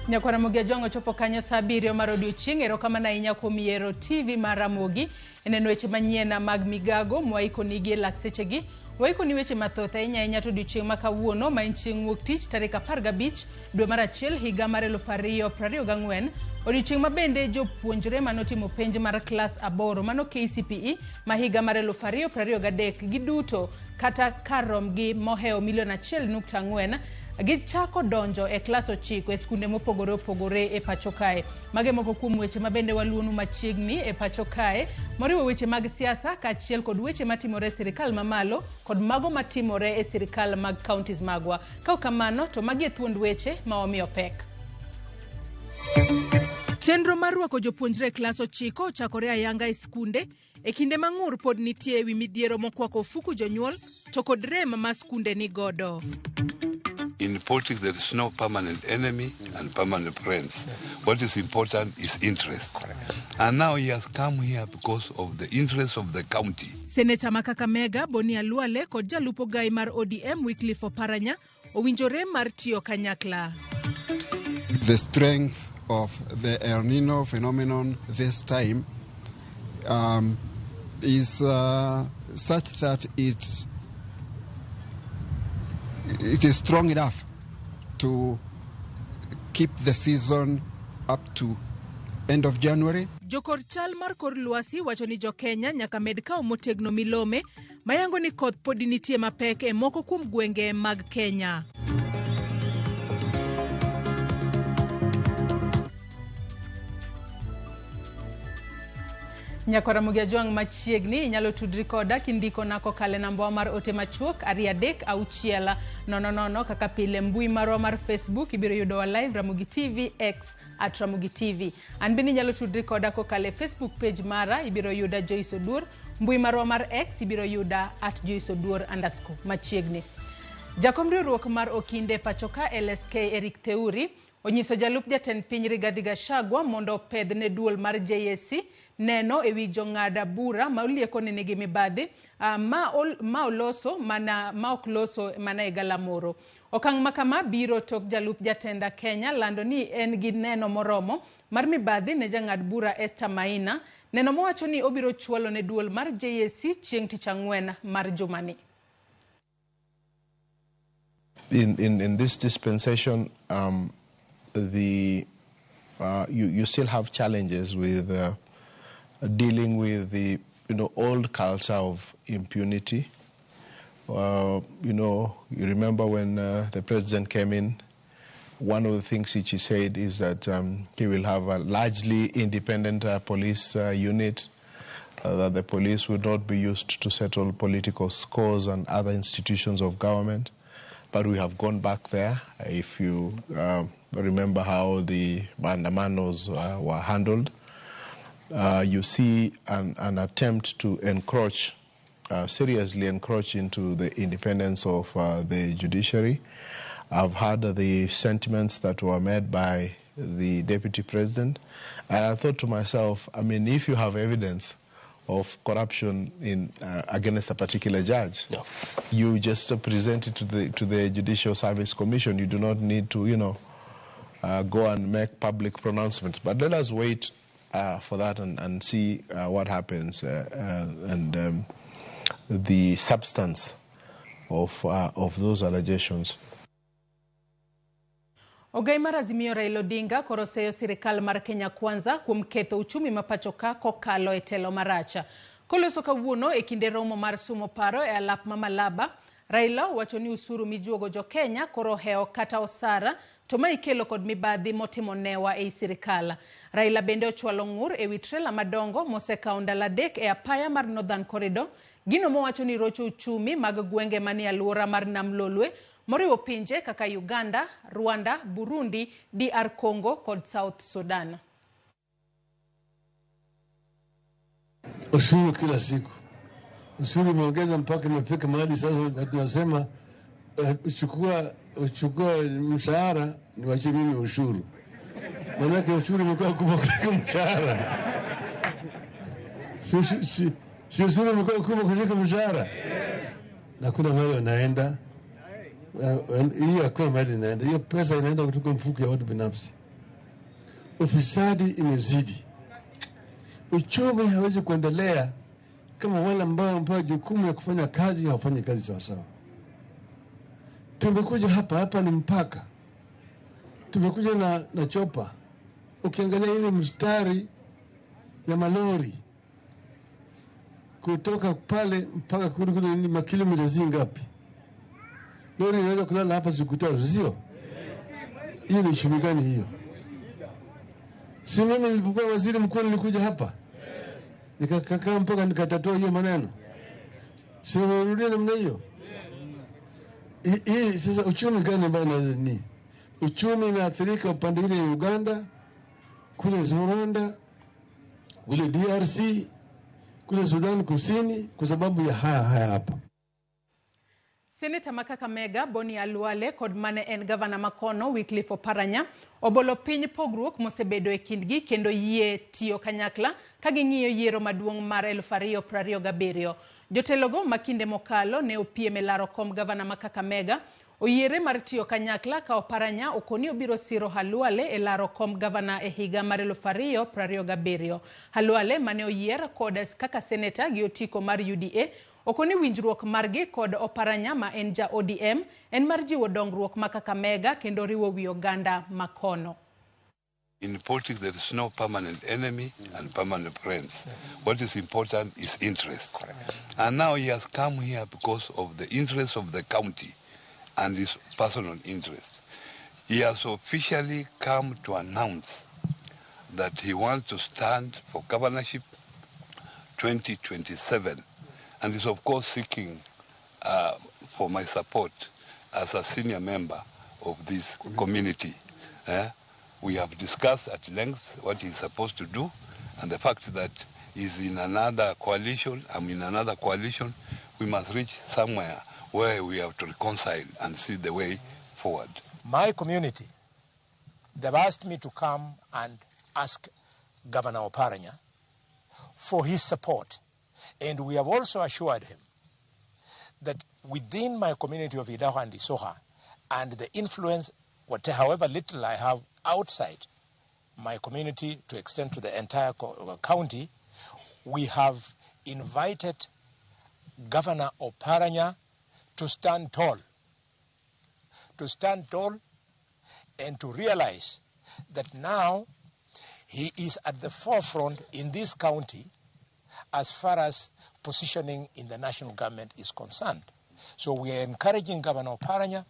Nyakwar Ramogi Ajwang' ochopo kanyo saa abiriyo mar odiochieng'. Erokamano ahinya kuom yiero TV mar Ramogi e neno weche manyien mag migago mwaikonigi e lak sechegi. Waikoni weche mathoth ahinya ahinya to odiochieng' ma kawuono ma en chieng' wuok tich tarik 15 dwe mar achiel higa mar 2024. Odiochieng' ma bende jopuonjre manotimo penj mar klas aboro mano KCPE ma higa mar 2023 giduto kata kar romgi mohewo milion 1.4 gichako donjo e klas ochiko e skunde mopogore opogore e pacho kae. Mage moko kuom weche ma bende waluonu machiegni e pacho kae, moriwo weche mag siasa kaachiel kod weche matimore e sirikal mamalo kod mago matimore e sirikal mag counties magwa. Ka ok kamano to magi e thuond weche ma wamiyo pek. Chenro mar rwako jopuonjre e klas ochiko ochakore ayanga e skunde E kinde ma ng'ur pod nitie ewi midhiero mokwako ofuku jonyuol to kod rem ma skunde ni godo. In politics, there is no permanent enemy and permanent friends. What is important is interest. And now he has come here because of the interest of the county. Seneta ma Kakamega Boni Khalwale kod jalup ogai mar ODM Wycliffe Oparanya owinjore mar tiyo kanyakla. The strength of the El Nino phenomenon this time is such that it is strong enough to keep the season up to end of January. Jokor chal mar kor lwasi wacho ni jo-Kenya nyaka med kawo motegno milome mayango ni koth podi nitie mapek e moko kuom gwenge mag Kenya. Nyakwar Ramogi Ajwang' machiegni inyalo tudri koda kindikona kokalo e nambawa mar ote machuok 23600 kaka pile mbui marwa mar Facebook ibiro yudowa live Ramogi TV X at Ramogi TV. An bende inyalo tudri koda kokalo e Facebook page mara ibiro yuda Joyce Oduor, mbui marwa mar X ibiro yuda at Joyce Oduor underscore machiegni. Jakom riwruok mar Okinde pachoka LSK Eric Theuri onyiso jalup jatend piny Rigathi Gachagua mondo opedh ne duol mar JSC neno ewi jong'ad bura ma olieko ni nigi mibadhi ma oloso mana ma ok loso mana e galamoro. Okang' ma kama biro tok jalup jatenda Kenya lando ni en gi neno moromo mar mibadhi ne jang'ad bura Esther Maina, neno mowacho ni obiro chwalo ne duol mar JSC chieng' tich ang'wen mar jumani. In this dispensation, you still have challenges with dealing with the old culture of impunity. You remember when the president came in, one of the things which he said is that he will have a largely independent police unit, that the police would not be used to settle political scores and other institutions of government. But we have gone back there. If you remember how the maandamanos were handled, you see an attempt to encroach, seriously encroach into the independence of the judiciary. I've heard the sentiments that were made by the deputy president, and I thought to myself, if you have evidence of corruption in against a particular judge, you just present it to the Judicial Service Commission. You do not need to go and make public pronouncements. But let us wait for that and see what happens and the substance of those allegations. Ogai mar Azimio Raila Odinga koro oseyo sirikal mar Kenya Kwanza kuom ketho uchumi ma pacho ka kokalo e telo marach. Koloso kawuono e kinde romo mar sumo paro e alap ma Malaba, Raila owacho ni usuru mijuogo jo Kenya koro ohewo kata osara to ma ikelo kod mibadhi motimo newa ei sirikal. Raila bende ochwalo ng'ur ewi trela madongo mosekawo ndalo adek e apaya mar Northern Corridor, gino mowacho ni rocho uchumi mag gwenge manie alwora mar Nam Lolwe moriwo pinje kaka Uganda, Rwanda, Burundi, DR Congo kod South Sudan. Ushuru kila siku, ushuru imeongeza mpaka imefika mahali sasa tunasema uchukua mshahara niwachie mimi ushuru, maanake ushuru imekuwa kubwa kuliko mshahara. Si ushuru imekuwa kubwa kuliko mshahara? Na kuna mahali wanaenda hiyo, hakuna mahali inaenda hiyo pesa, inaenda kutoka mfuko ya watu binafsi. Ufisadi imezidi, uchumi hawezi kuendelea kama wale ambao wamepewa jukumu ya kufanya kazi hawafanyi kazi sawasawa. Tumekuja hapa hapa ni mpaka, tumekuja na chopa. Ukiangalia ile mstari ya malori kutoka pale mpaka kule kule ni makilomita zingapi? Lori inaweza kulala hapa siku tatu, sio? Hiyo ni uchumi gani hiyo? Si mimi nilipokuwa waziri mkuu nilikuja hapa nikakaa mpaka nikatatua hiyo maneno, si nimerudia namna hiyo? Hii sasa uchumi gani ambayo ni uchumi inaathirika upande ile ya Uganda, kule Rwanda, kule DRC, kule Sudan Kusini, kwa sababu ya haya hapa. Seneta ma Kakamega Boni Khalwale kod mane en gavana makono Wycliffe Oparanya obolo piny pogruok mosebedo e kindgi kendo yie tiyo kanyakla ka ging'iyo yiero maduong' mar 2027. Jotelogo ma kinde mokalo ne opiem e laro kom gavana ma Kakamega oyiere mar tiyo kanyakla ka Oparanya okoni obiro siro Khalwale e laro kom gavana e higa mar 2027. Khalwale mane oyier kod kaka seneta gi otiko mar UDA okoni winjruok margi kod Oparanya ma en ja ODM en mar jiwo dongruok ma Kakamega kendo riwo wi oganda makono. In politics, there is no permanent enemy and permanent friends. What is important is interest. And now he has come here because of the interest of the county and his personal interest. He has officially come to announce that he wants to stand for governorship 2027 and is of course seeking for my support as a senior member of this community. We have discussed at length what he's supposed to do, and the fact that he's in another coalition, I'm in another coalition, we must reach somewhere where we have to reconcile and see the way forward. My community, they've asked me to come and ask Governor Oparanya for his support. And we have also assured him that within my community of Idakho and Isukha, and the influence, however little I have outside my community to extend to the entire county, we have invited Governor Oparanya to stand tall, and to realize that now he is at the forefront in this county as far as positioning in the national government is concerned. So we are encouraging Governor Oparanya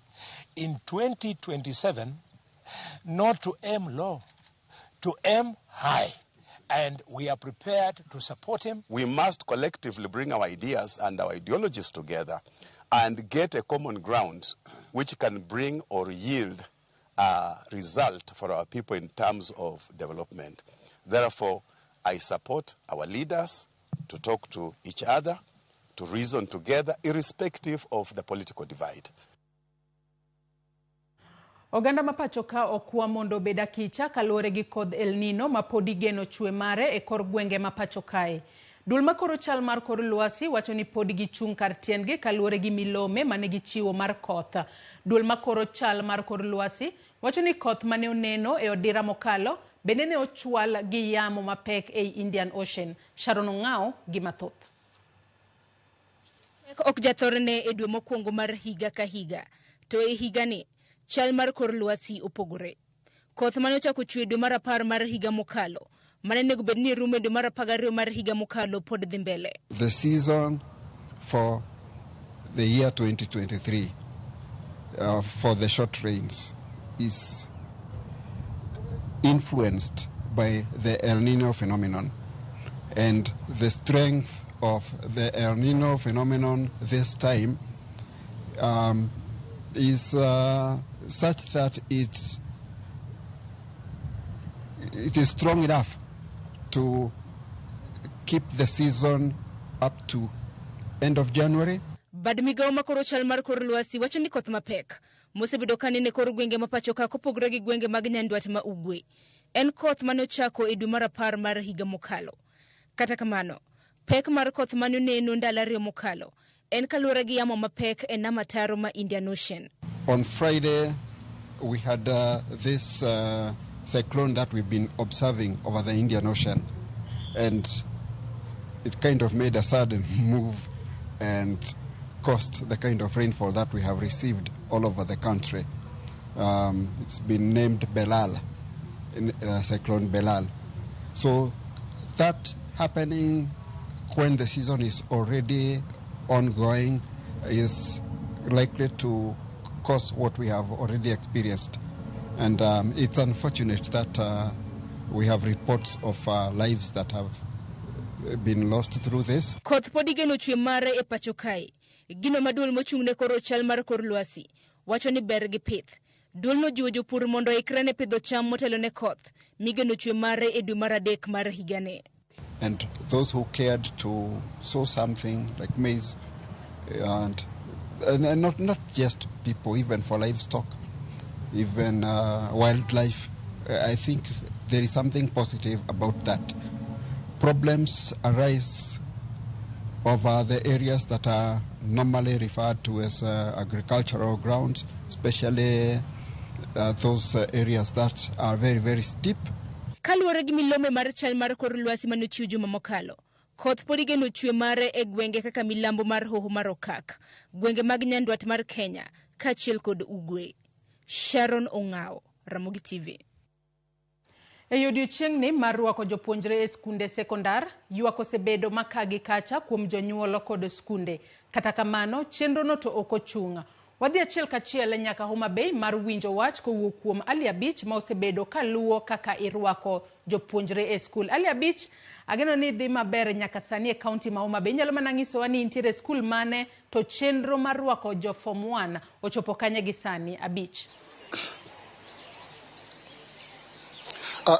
in 2027 not to aim low, to aim high. And we are prepared to support him. We must collectively bring our ideas and our ideologies together and get a common ground which can bring or yield a result for our people in terms of development. Therefore, I support our leaders to talk to each other, to reason together, irrespective of the political divide. Oganda ma pacho ka okwa mondo obed akicha kaluwore gi kodh El Nino ma pod igeno chwe mare e kor gwenge ma pacho kae. Duol makoro chal mar kor lwasi wacho ni pod gichung' kar tiendgi kaluwore gi milome mane gichiwo mar koth. Duol makoro chal mar kor lwasi wacho ni koth mane oneno e odira mokalo bende ne ochwal gi yamo mapek ei Indian Ocean. Sharon Ong'ao gi mathoth. Ok jathorne e dwe mokwongo mar higa ka higa, to e higani chal mar kor lwasi opogore. Koth mane ochako chwe dwe mar 10 mar higa mokalo, mane onego bed ni rumo e dwe mar 12 mar higa mokalo pod dhi mbele. The season for the year 2023 for the short rains is influenced by the El Nino phenomenon, and the strength of the El Nino phenomenon this time is such that it is strong enough to keep the season up to end of January. Bad migawo makoro chal mar kor lwasi wacho ni koth mapek mosebedo ka nene kor gwenge ma pacho ka kopogore gi gwenge mag Nyandwat ma Ugwe en koth mane ochako e dwe mar 10 mar higa mokalo. Kata kamano, pek mar koth mane oneno ndalo 2 mokalo en kaluwore gi yamo mapek e nam ataro ma Indian Ocean. On Friday, we had this cyclone that we've been observing over the Indian Ocean. And it kind of made a sudden move and caused the kind of rainfall that we have received all over the country. It's been named Belal, Cyclone Belal. So that happening when the season is already ongoing is likely to cause what we have already experienced. And it's unfortunate that we have reports of lives that have been lost through this. Koth pod igeno chwe mare e pacho kae. Gino ma duol mochung' ne koro chal mar kor lwasi wacho ni ber gi pith. Duolno jiwo jopur mondo oikre ne pidho cham motelo ne koth migeno chwe mare e dwe mar adek mar higani. And those who cared to sow something like maize, and not just people, even for livestock, even wildlife, I think there is something positive about that. Problems arise over the areas that are normally referred to as agricultural grounds, especially those areas that are very, very steep. Kaluwore gi milome mar chal mar kor lwasi manochiw juma mokalo, koth pod igeno chwe mare e gwenge kaka milambo mar hoho mar Okak, gwenge mag nyandwat mar Kenya, kaachiel kod Ugwe. Sharon Ong'ao, Ramogi TV. E odiechieng'ni mar rwako jopuonjre e skunde sekondar, ywak osebedo maka gi kacha kuom jonyuol kod skunde. Kata kamano, chenrono to ok ochung'. Wadhi achiel kachiel nyaka Homa Bay mar winjo wach kowuok kuom Ali Abich ma osebedo kaluwo kaka irwako jopuonjre e skul. Ali Abich, ageno ni dhi maber nyaka sani e kaunti ma Homa Bay. Inyalo mana nyisowa ni nitiere skul mane to chenro mar rwako jo form 1 ochopo kanye gi sani, Abich?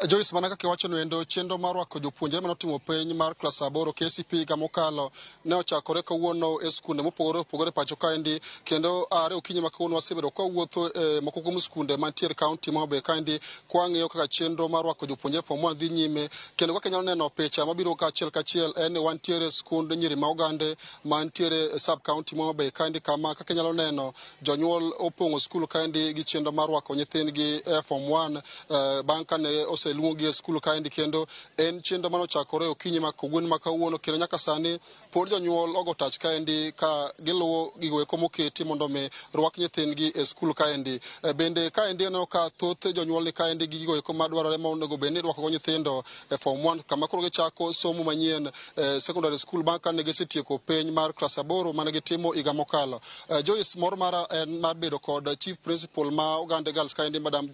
Joyce, mana kaka iwacho noendo, chenro mar rwako jopuonjre manotimo penj mar klas 8 KCPE higa mokalo ne ochakore kawuono e skunde mopogore opogore pacho kaendi, kendo are okinyi ma kawuono wasebedo ka wawuotho e moko kuom skunde mantiere kaunti ma Homa Bay kaendi kwang'iyo kaka chenro mar rwako jopuonjre form 1 dhi nyime. Kendo kaka inyalo neno picha mabiro ka achiel kachiel en ni wantiere skund nyiri ma Ogande mantiere sub county ma Homa Bay kaendi, kama kaka inyalo neno jonyuol opong'o skul kaendi gi chenro mar rwako nyithindgi e form 1 bang' kane oseluongi e skul kaendi. Kendo en chenro mane ochakore okinyi ma kawuono ma kawuono, kendo nyaka sani pod jonyuol ogo tach kaendi ka giluwo gigo eko moketi mondo mi rwak nyithindgi e skul kaendi. Bende kaendi aneno ka thoth jonyuol ni kaendi gi gigo eko madwarore ma onego bed ni irwakogo nyithindo e form 1, kama koro gichako somo manyien e secondary school bang' kane gisetieko penj mar klas 8 mane gitimo higa mokalo. Joyce, mor mara en mar bedo kod chief principal ma Ogande Girls kaendi, Madam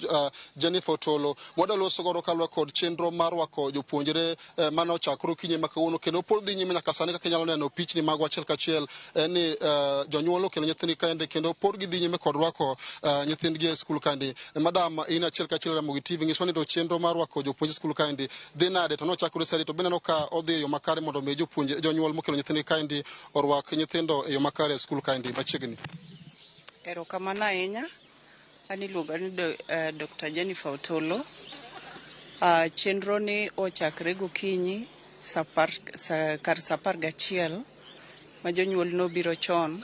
Jennifer Otolo, wadwa loso godo kaluwore kod chenro mar rwako jopuonjre mane ochakore okinyi ma kawuono kendo pod dhi nyime nyaka sani. Kaka inyalo neno pichni magwa achiel kachiel en ni jonyuol okelo nyithindgi kaendi kendo pod gidhi nyime kod rwako nyithindgi e skul kaendi. Madam, in achiel kachiel Ramogi TV, nyiswa ni to chenro mar rwako jopuonj e skul kaendi dhi nade, to nochakore sani to bende aneno ka odhi e yo makare mondo mi jopuonj jonyuol mokelo nyithindgi kaendi orwak nyithindo e yo makare e skul kaendi machiegni. Erokamano ahinya. An iluonga ni Dr. Jennifer Otolo. Chenro ni ochakre gokinyi kar sa 11 ma jonyuol nobiro chon.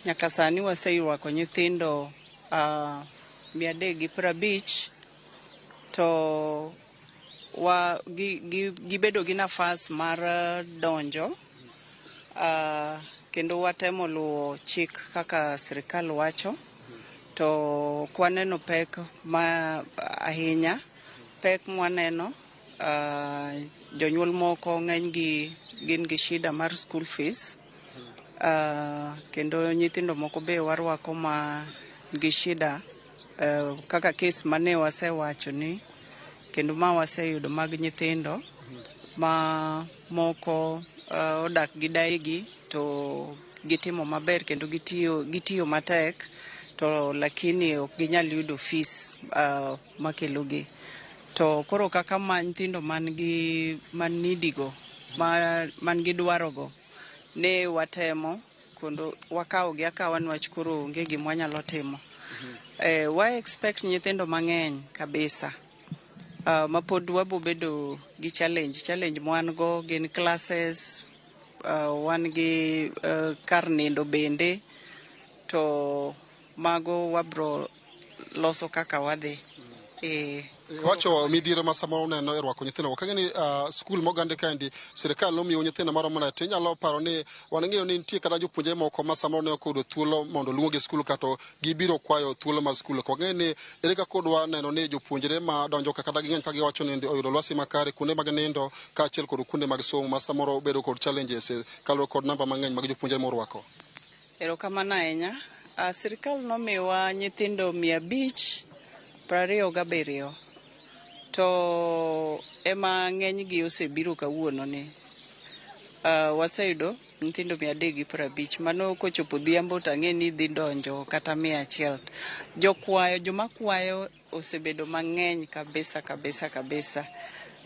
Nyaka sani waserwako nyithindo 350 to gibedo gi nafas mar donjo, kendo watemo luwo chik kaka sirikal wacho, to ok waneno pek ma ahinya. Pek mwaneno, jonyuol moko ng'eny gi gin gi shida mar school fees, kendo nyithindo moko be warwako ma gi shida, kaka kes mane wasewacho ni kendo ma waseyudo mag nyithindo ma moko odak gi daigi to gitimo maber kendo gitiyo matek, to lakini ok ginyal yudo fees makelogi. To koro kaka ma nyithindo man gi man needy go man gi dwaro go ne watemo kendo wakawogi akawa niwach koro onge gima wanyalo timo. Wa expect nyithindo mang'eny kabisa, mapod wabo bedo gi challenge. Challenge mwan go gin classes, wan gi kar nindo bende, to mago wabro loso kaka wadhi. Iwacho midhiero ma samoro uneno e rwako nyithindo. Kang'e ni skul mogande kaendi sirikal nomiyo nyithindo maromo nade, to inyalo paro ni wang'eyo ni nitie kata jopuonjre moko ma samoro ne ok oyudo thuolo mondo oluongi e skul kato gibiro kwayo thuolo mar skul. Ok wang'eyo ni ere kaka udwa neno ni jopuonjre ma donjo ka kata ging'eny ka giwacho ni oyudo lwasi makare kuonde mag nindo kaachiel kod kuonde mag somo ma samoro bedo kod challenges kaluwore kod namba mang'eny mag jopuonjre morwako. Erokamano ahinya. Sirikal nomiwa nyithindo 527 to ema ng'enygi osebiro kawuono ni. Waseyudo nyithindo 350. Mano kochopo odhiambo to ang'e ni dhi donjo kata 100. Jokwayo, joma kwayo osebedo mang'eny kabisa kabisa kabisa.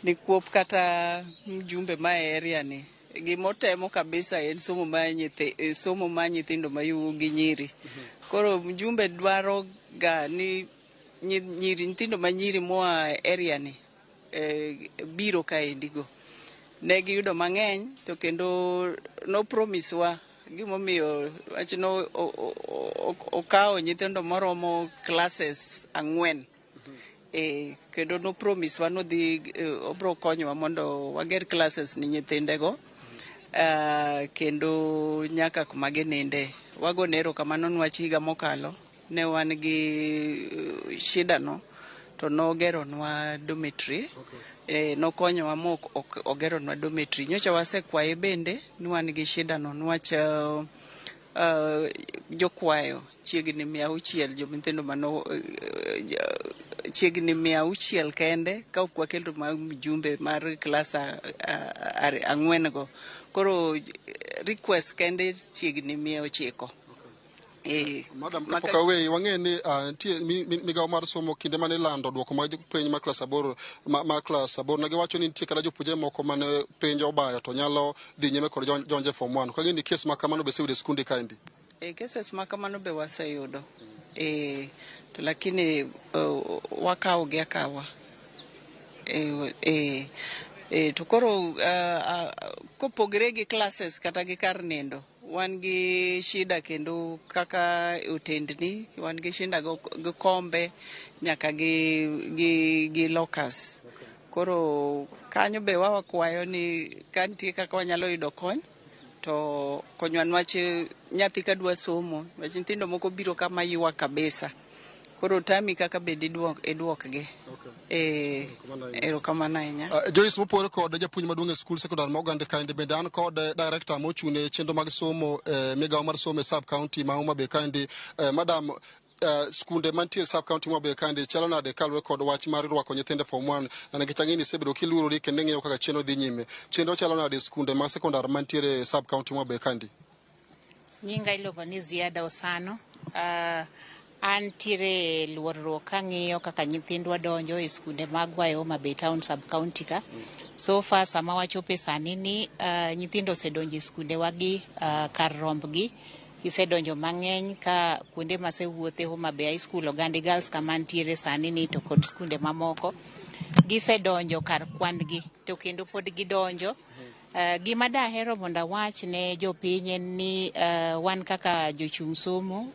Nikuop kata mjumbe ma e area ni gimotemo kabisa en somo mar nyithi, somo mar nyithindo mayuoyi gi nyiri. Koro mjumbe dwaro ga ni nyiri, nyithindo manyiri moa e area ni biro kaendi go. Ne giyudo mang'eny to kendo no promise wa gimomiyo wach no okawo nyithindo moromo classes 4. Kendo no promise wa nodhi obro konyowa mondo wager classes ni nyithindego. Kendo nyaka kuma gininde. Wagone erokamano niwach higa mokalo ne wan gi shida no to nogeronwa dormitory. Nokonyowa mok ogeronwa dormitory. Nyocha wasekwaye bende ni wan gi shida no niwach jokwayo chiegni 600 jo nyithindo mano chiegni 600 kende ka ok waketo mag mjumbe mar klas 4 go. Koro request kende chiegni 900. Madam, kapok aweyi, wang'e ni nitie migawo mar somo kinde mane ilando duoko mag penj mar klas 8 ma klas 8 ne giwacho ni nitie kata jopuonjre moko mane penj obayo to nyalo dhi nyime kod donjo e form 1. Kang'e ni kes ma kamano be oseyudo e skunde kaendi. Cases ma kamano be waseyudo. To lakini wakawo gi akawa. To koro kopogre gi classes kata gi kar nindo, wan gi shida kendo kaka otendni, wan gi shida gi kombe nyaka gi lockers. Koro kanyo be wakwayo ni ka nitie kaka wanyalo yudo kony to konywa niwach nyathi kadwa somo, niwach nyithindo moko biro kama ywak kabisa. Koro tami kaka bende iduokgi. Erokamano ahinya. Joyce, mopogore kod japuonj maduong' e skul sekondar ma Ogande kaendi, bende an kod director mochung' ne chenro mag somo migawo mar somo e sub county ma Homa Bay kaendi. Madam, skunde mantie e sub county ma Homa Bay kaendi chalo nade kaluwore kod wach mar rwako nyithindo e form 1? Nikech ang'e ni isebedo kiluorori kendo ing'iyo kaka chenro dhi nyime. Chenro chalo nade e skunde mag sekondar mantiere e sub county ma Homa Bay kaendi? Nyinga iluongo ni Ziada Osano. Antiere luorruok kang'iyo kaka nyithindwa donjo e skunde magwa e Homa Bay Town sub county ka. So far sama wachope sani ni nyithindo osedonjo e skunde wagi kar rombgi. Gisedonjo mang'eny ka kuonde masewuothe Homa Bay High School, Ogandi Girls kama ntiere sani ni to kod skunde mamoko. Gisedonjo kar kwan-gi to kendo pod gidonjo. Gima dahero mondo awach ne jopiny en ni wan kaka jochung' somo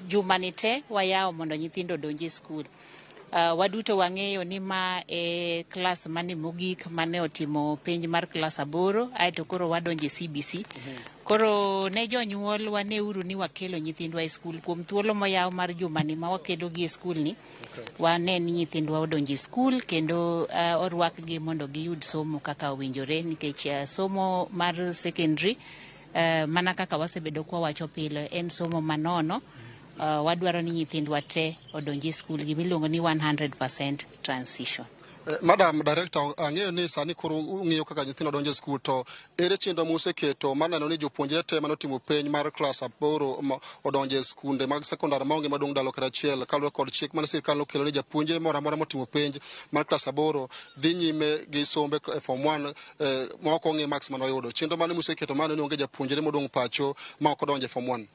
juma ni te wayawo mondo nyithindo odonj e skul. Waduto wang'eyo ni ma e klas mane mogik mane otimo penj mar klas 8 aeto koro wadonjo e CBC. Koro ne jonyuol waneuru ni wakelo nyithindwa e skul kuom thuolo moyaw mar jumani ma wakelogi e skul ni. Wane ni nyithindwa odonjo e skul kendo orwakgi mondo giyud somo kaka owinjore nikech somo mar secondary mana kaka wasebedo kwa wacho pile en somo manono. Wadwaro ni nyithindwa te odonj e skul gimiluongo ni 100% transition. Madam Director, ang'eyo ni sani koro ung'iyo kaka nyithindo donjo e skul, to ere chenro museketo mar neno ni jopuonjre te manotimo penj mar klas 8 odonjo e skunde mag sekondar maonge madong' ndalo kata achiel kaluwore kod chik mane sirikal nokelo ni japuonjre moro amora motimo penj mar klas 8 dhi nyime gi sombe e form 1 ma ok ong'i marks manoyudo. Chenro mane museketo mar neno ni onge japuonjre modong' pacho ma ok odonjo e form 1?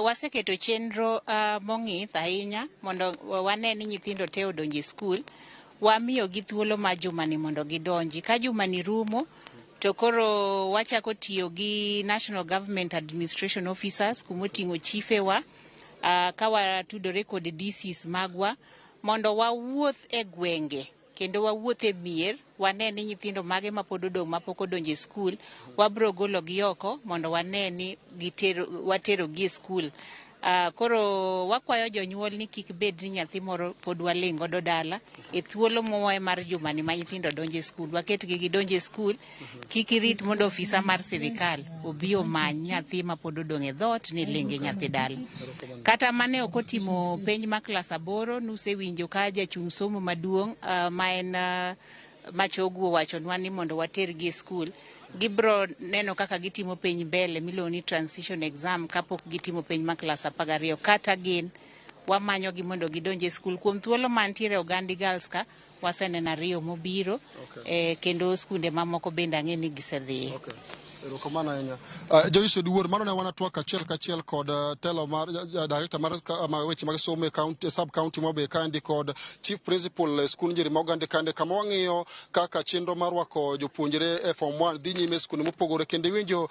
Waseketo chenro mong'ith ahinya mondo wane ni nyithindo te odonjo e skul. Wamiyogi thuolo mar jumani mondo gidonji. Ka jumani rumo, to koro wachako tiyo gi National Government Administration Officers kumoting'o chifewa, ka watudore kod DCs magwa Mondo wawuoth e gwenge kendo wawuoth e mier wane ni nyithindo mage mapod odong' mapok odonjo e skul wabro gologi oko mondo wane ni waterogi e skul. Koro wakwayo jonyuol ni kik bed ni nyathi moro pod waling' godo dala e thuolo mowe mar jumani ma nyithindo donjo e skul waketgi gidonj e skul kik irit mondo ofisa mar sirikal obi omany nyathi ma pod odong' e dhoot ni ling' gi nyathi dala. Kata mane ok otimo penj mar klas 8 nusewinjo ka jachung' somo maduong' ma en Machogu owachonwa ni mondo watergi e skul. Gibro neno kaka gitimo penj mbele miluongo ni transition exam kapok gitimo penj mar klas 12 kata gin wamanyogi mondo gidonj e skul. Kuom thuolo mantiere Ogandi Girls ka waseneno 2 mobiro kendo skunde mamoko bende ang'e ni gisedhiye. Erokamano ahinya. Joyce Oduor, mano ne wan twak achiel kachiel kod telo mar director mar weche mag somo e county, sub county Homa Bay kandi kod chief principal e skund njiri ma Ogandi kandi, kama wang'iyo kaka chenro mar rwako jopuonjre e form 1 dhi nyime e skunde mopogore, kendo iwinjo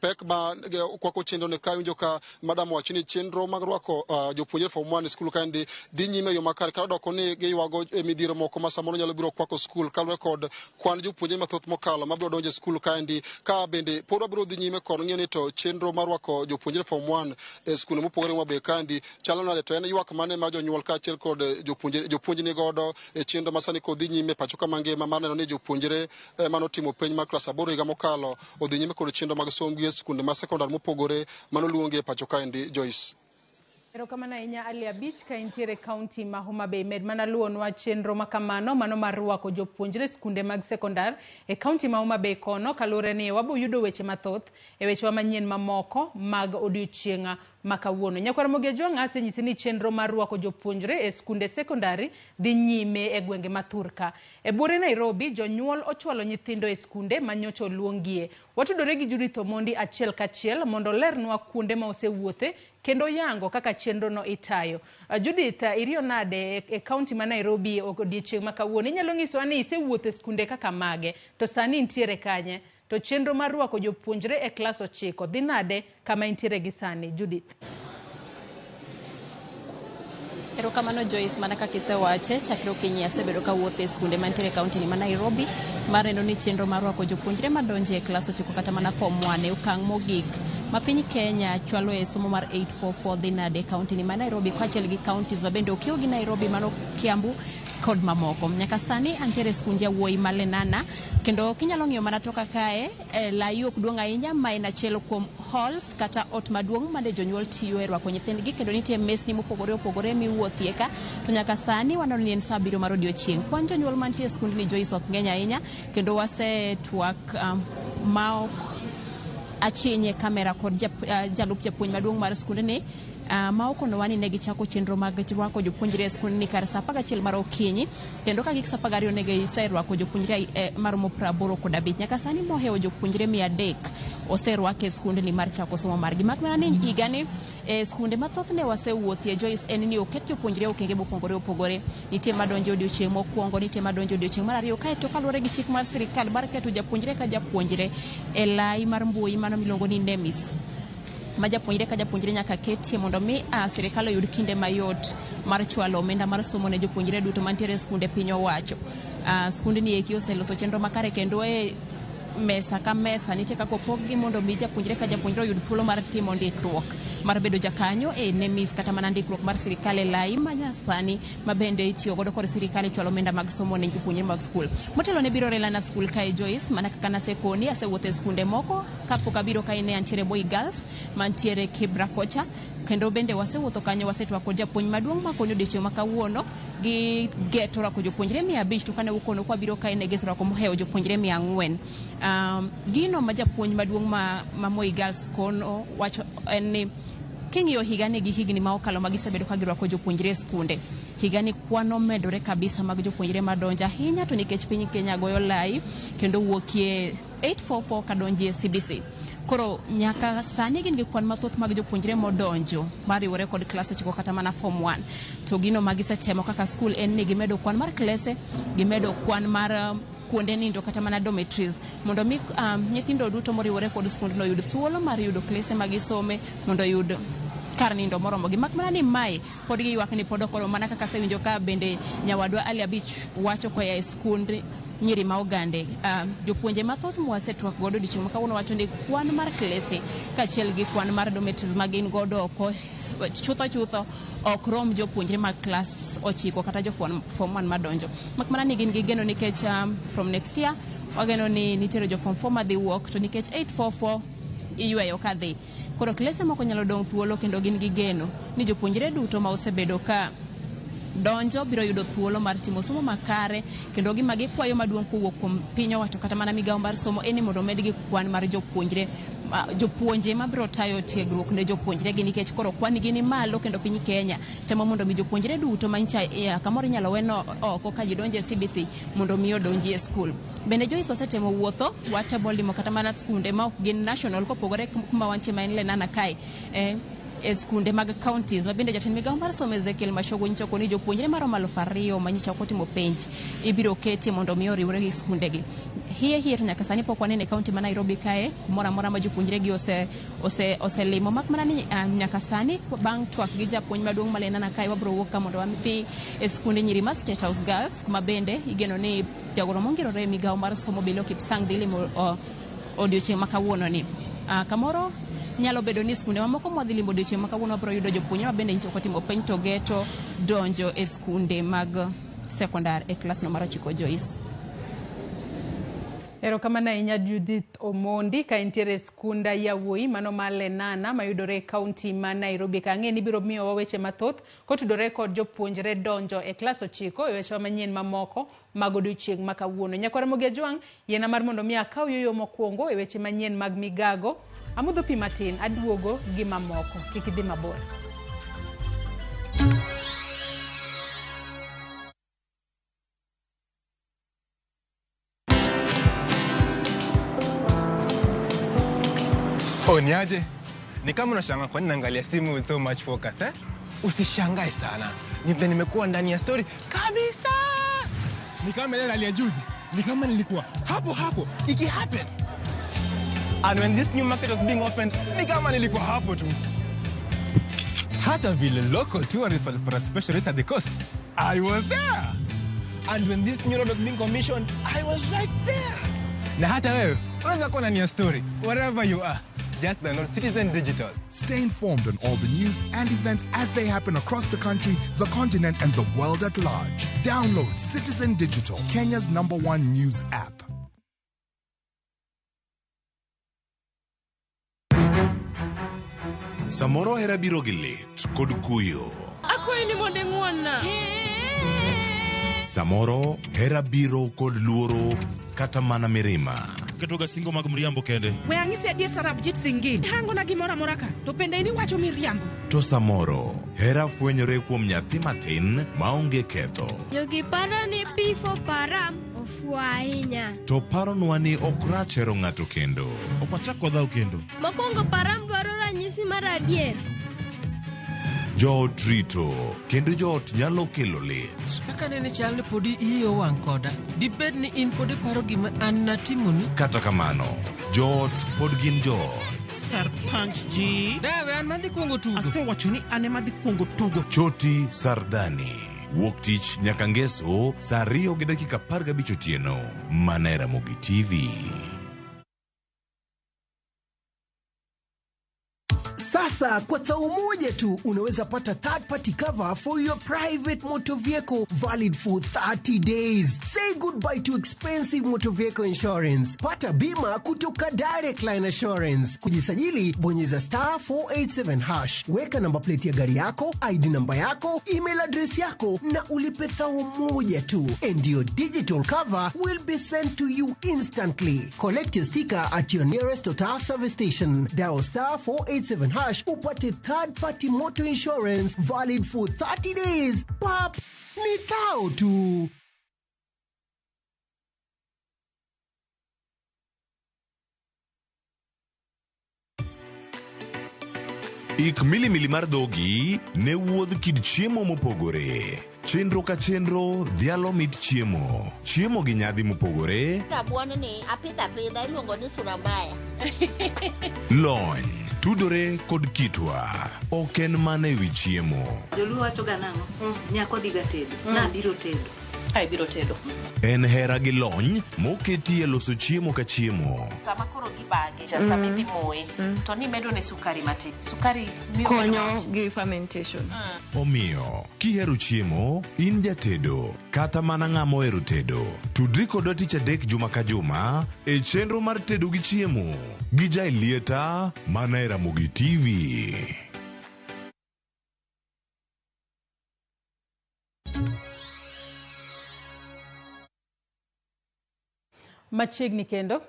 pek ma kwako chenro ni ka iwinjo ka madam wacho ni chenro mag rwako jopuonjre form 1 e skul kandi dhi nyime e yo makare, kata doko ni giywago e midhiero moko ma samoro nyalo biro kwako skul kaluwore kod kwan jopuonjre mathoth mokalo mabiro donjo e skul kandi. Ka bende pod wabiro dhi nyime kod ng'iyo ni to chenro mar rwako jopuonjre form 1 e skunde mopogore Homa Bay kandi chalo nade, to en ywak mane ma jonyuol kaachiel kod jopuonj ni godo e chenro ma sani kod dhi nyime pacho ka mangima mar neno ni jopuonjre manotimo penj mar klas 8 higa mokalo odhi nyime kod chenro mag sombgi e skunde ma sekondar mopogore manoluongi e pacho kaendi. Joyce. Erokamano ahinya Ali Abich ka intiere kaunti ma Homa Bay. Med mana luwonwa chenro makamano mano mar rwako jopuonjre skunde mag sekondar e kaunti ma Homa Bay kono, kaluwore ni wabo yudo weche mathoth e wechewa manyien mamoko mag odiochieng' ma kawuono. Nyakwar Ramogi Ajwang' asenyisi ni chenro mar rwako jopuonjre e skunde sekondari dhi nyime e gwenge ma Thurka. E buore Nairobi, jonyuol ochwalo nyithindo e skunde ma nyocha oluongie. Watudore gi Judith Omondi achiel kachiel mondo olernwa kuonde ma osewuothe kendo yango kaka chenro no itayo. Judith, iriyo nade e kaunti ma Nairobi odiochieng' ma kawuono? Inyalo nyisowa ni isewuotho e skunde kaka mage, to sani intiere kanye? To chenro mar rwako jopuonjre e klas 9 dhi nade kama intiere gi sani? Judith. Erokamano Joyce, mana kaka isewache, chakre okinyi asebedo kawuotho e skunde mantiere e kaunti ni ma Nairobi mar neno ni chenro mar rwako jopuonjre madonjo e klas 9 kata mana form 1 e okang' mogik ma piny Kenya chwalo e somo mar 844 dhi nade e kaunti ni ma Nairobi kaachiel gi counties ma bende okiewo gi Nairobi mano Kiambu kod mamoko. Nyaka sani antiere e skund yawuoyi ma Lenana, kendo kinyalo ng'iyo mana toka kae, lai ok duong' ahinya, ma en achiel kuom halls kata ot maduong' mane jonyuol tiyo e rwako nyithindgi, kendo nitie mesni mopogore opogore miwuothie ka. To nyaka sani waneno ni en saa 7 mar odiochieng'. Kwan jonyuol mantie e skundni Joyce ok ng'eny ahinya, kendo wasetwak ma ok achinye kamera kod jalup japuonj maduong' mar skundni ma okonowa ni ne gichako chenro mag rwako jopuonjre e skundni kar saa 11 mar okinyi, kendo ka gik saa 12 ne giserwako jopuonjre maromo 85. Nyaka sani mohewo jopuonjre 300 oserwak e skundni mar chako somo margi. Mak mana ni higani e skunde mathoth ne wasewuothie Joyce en ni oket jopuonjre okenge mopogore opogore. Nitie madonjo odiochieng' mokwongo, nitie madonjo odiochieng' mar ariyo, kaeto kaluwore gi chik mar sirikal mar keto japuonjre ka japuonjre e lai mar mbui mano miluongo ni NEMIS, ma japuonjre ka japuonjre nyaka ketie mondo mi sirikal oyud kinde mayot mar chwalo omenda mar somo ne jopuonjre duto mantiere e skunde piny owacho. Skundni eki oseloso chenro makare, kendo e mesa ka mesa nitie kaka opog-gi mondo mi japuonjre ka japuonjre oyud thuolo mar timo ndikruok mar bedo jakanyo e NEMIS kata mana ndikruok mar sirikal e lai manyasani ma bende itiyo godo kod sirikal e chwalo omenda mag somo ne jopuonjre mag skul. Motelo ne biro Relana School kae Joyce, mana kaka nasekoni, asewuotho e skunde moko kapok abiro kae ne antiere Boy Girls mantiere Kibra kocha, kendo bende wasewuotho kanyo, wasetwak kod japuonj maduong' makoni odiochieng' ma kawuono gi geto rwako jopuonjre 500, to kane ukono kwa biro kae ne giserwako mohewo jopuonjre 400. Gino ma japuonj maduong' ma Moi Girls kono wacho en ni king'iyo higani gi higni ma okalo ma gisebedo ka girwako jopuonjre e skunde, higani kwan omedore kabisa mag jopuonjre madonjo ahinya, to nikech piny Kenya goyo lai kendo wuokie 844 kadonjie CBC. Koro nyaka sani gin gi kwan mathoth mag jopuonjre modonjo mariwore kod klas 9 kata mana form 1. To gino ma gisetemo kaka skul en ni gimedo kwan mar klese, gimedo kwan mar kuonde nindo kata mana dormitories, mondo mi nyithindo duto moriwore kod skundno oyud thuolo mar yudo klese ma gisome, mondo oyud kar nindo moromogi. Mak mana ni mae pod giywak ni pod ok oromo, mana kaka asewinjo ka bende nyawadwa Ali Abich wacho koa e skund nyiri ma Ogande. Jopuonje mathoth mwasetwak godo odiochieng' ma kawuono wacho ni kwan mar klese kaachiel gi kwan mar dormitories ma gin godo oko chutho chutho ok rom jopuonjre mag klas 9 kata jo form 1 madonjo. Mak mana ni gin gi geno nikech from next year wageno ni nitiere jo form 4 madhi wuok, to nikech 844 iyweyo kadhi. Koro klese moko nyalo dong' thuolo, kendo gin gi geno ni jopuonjre duto ma osebedo ka donjo biro yudo thuolo mar timo somo makare, kendo gima gikwayo maduong' kowuok kuom piny owacho kata mana migawo mar somo en ni mondo omedgi kwan mar jopuonjre jopuonje mabiro tayo tiegruok ne jopuonjre gi, nikech koro kwan gi ni malo, kendo piny Kenya temo mondo mi jopuonjre duto ma ncha kamoro inyalo weno oko ka ji donjo e CBC mondo mi odonji e skul. Bende Joyce osetemo wuotho, watemo limo kata mana skunde ma ok gin national kopogore kuma wantie ma en Lenana kae, e skunde mag counties ma bende jatend migawo mar somo Ezekiel Machogu nyicho ni jopuonjre maromo 2000 ma nyicha ok otimo penj ibiro keti mondo mi oriwre gi skundegi. Hie hie to nyaka sani pok waneno e kaunti ma Nairobi kae kumoro amora ma jopuonjre gi oselimo, mak mana ni nyaka sani bang' twak gi japuonj maduong' ma Lenana kae wabiro wuok ka mondo wadhi e skunde nyiri ma State House Girls, kuma bende igeno ni jagoro mongirore e migawo mar somo Bilo Kipsang dhi limo odiochieng' ma kawuono ni. Kamoro nyalo bedo ni skunde mamoko mwadhi limo odiochieng' ma kawuono wabiro yudo jopuonjre ma bende nyicha ok otimo penj to geto donjo e skunde mag sekondar e klasno mar 9. Joyce. Erokamano ahinya Judith Omondi ka intiere e skunda yawuoyi mano ma Lenana mayudore e kaunti ma Nairobi. Ka ang'e ni biro miyowa weche mathoth kotudore kod jopuonjre donjo e klas 9 e weche manyien mamoko mag odiochieng' ma kawuono. Nyakwar Ramogi Ajwang', yiena mar mondo mi akaw yueyo mokwongo e weche manyien mag migago. Amodho pi matin, aduogo gi mamoko. Kik idhi mabor. Oh, niaje? Ni kama unashangaa kwa nini naangalia simu with so much focus, eh? Usishangae sana. Ni vile nimekuwa ndani ya story kabisa. Ni kama ile hali ya juzi. Ni kama nilikuwa hapo hapo iki happen. And when this new market was being opened, ni kama nilikuwa hapo tu. Hata vile local tourists walipata special rate at the coast, I was there. And when this new road was being commissioned, I was right there. Na hata wewe unaweza kuwa ndani ya story wherever you are. Just download Citizen Digital. Stay informed on all the news and events as they happen across the country, the continent, and the world at large. Download Citizen Digital, Kenya's #1 news app. Samoro hera biro gi lit kod kuyo. Akwayi ni mondo ing'won-na. Samoro hera biro kod luoro kata mana mirima. Ketoga singo mag mriambo kende. We ang'isi adier Sarabjit Singh. Hangona gimoro amora ka, to bende in iwacho miriambo. To samoro hera fwenyore kuom nyathi matin maonge ketho. Jogi paro ni P for Param ofuwo ahinya. To paronwa ni ok rach hero ng'ato kendo. Ok wachak wadhaw kendo. Mokwongo Param dwaro ranyisi mar adier. Joot rito kendo joot nyalo kelo lit. Kaka nene chal ni podi iyi owang' koda. Dibed ni in pod iparo gima an natimoni? Kata kamano, joot pod gin joot. Sarpanch ji. Dawe an madhi kuongo tugo. Asewacho ni an ema dhi kuongo tugo. Choti Sardani. Wuok tich nyaka ngeso saa 2:15 otieno. Mana e Ramogi TV. Sasa kwa thao moja tu unaweza pata third party cover for your private motor vehicle valid for 30 days. Say goodbye to expensive motor vehicle insurance. Pata bima kutoka Direct Line Assurance. Kujisajili, bonyeza *487#. Weka namba plate ya gari yako, ID namba yako, email address yako na ulipe thao moja tu. And your digital cover will be sent to you instantly. Collect your sticker at your nearest Total service station. Dial *487# upate third party motor insurance valid for 30 days. Pap, ni thao tu. Ik milimili mar dhogi ne wuodh kit chiemo mopogore. Chenro ka chenro dhialo mit chiemo. Chiemo gi nyadhi mopogore. Rabuon ni apidho apidha iluongo ni surambaya. Lony, Tudore kod kitwa. Ok en mana ewi chiemo. Joluo wacho ga nang'o? Nyako dhiga tedo. Nabiro tedo. Ai biro tedo. En hera gi lony moketi e loso chiemo ka chiemo. Sama koro gibage, sama idhi moye, to nimedo ne sukari matin. Sukari miyo konyo gi fermentation. Omiyo, kihero chiemo, in jatedo, kata mana ng'ama ohero tedo, tudri kodwa tich adek juma ka juma e chenro mar tedo gi chiemo gi Jaelieta mana e Ramogi TV. Machiegni kendo,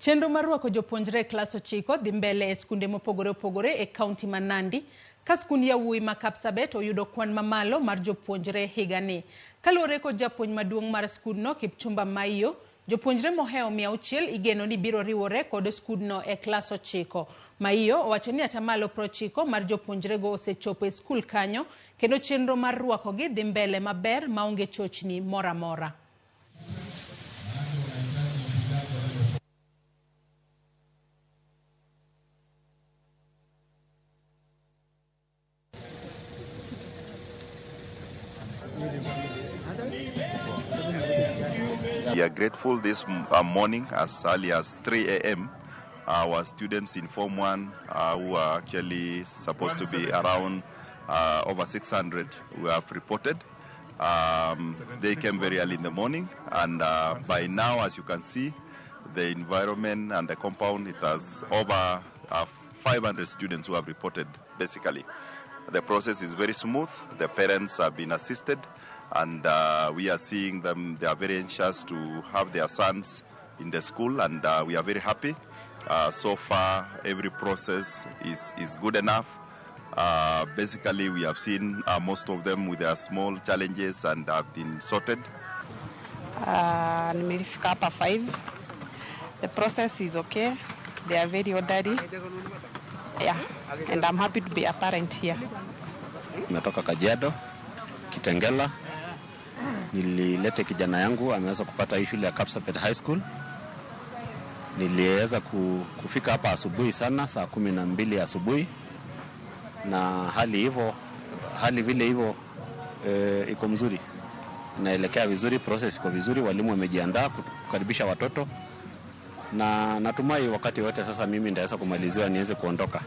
chenro mar rwako jopuonjre e klas 9 dhi mbele e skunde mopogore opogore e kaunti ma Nandi, ka skund yawuoyi ma Kapsabet oyudo kwan mamalo mar jopuonjre higani. Kaluwore kod japuonj maduong' mar skundno Kipchumba Maiyo, jopuonjre mohewo 600 igeno ni biro riwore kod skundno e klas 9. Maiyo owacho ni atamalo 90 mar jopuonjrego osechopo e skul kanyo kendo chenro mar rwakogi dhi mbele maber maonge chochni moro amora. We are grateful this morning, as early as 3 a.m., our students in Form 1, who are actually supposed to be around over 600, we have reported. They came very early in the morning, and by now, as you can see, the environment and the compound, it has over 500 students who have reported, basically. The process is very smooth. The parents have been assisted, and we are seeing them. They are very anxious to have their sons in the school, and we are very happy. So far, every process is good enough. Basically, we have seen most of them with their small challenges and have been sorted. Nimefika hapa 5. The process is okay. They are very orderly. Yeah, and I'm happy to be a parent here. Nimetoka Kajiado, Kitengela. Nililete kijana yangu ameweza kupata hii shule ya Kapsabet High School. Niliweza kufika hapa asubuhi sana, saa 12 asubuhi, na hali vile hivyo iko mzuri, inaelekea vizuri, process iko vizuri, walimu wamejiandaa kukaribisha watoto, na natumai wakati wote sasa mimi ndaweza kumaliziwa niweze kuondoka.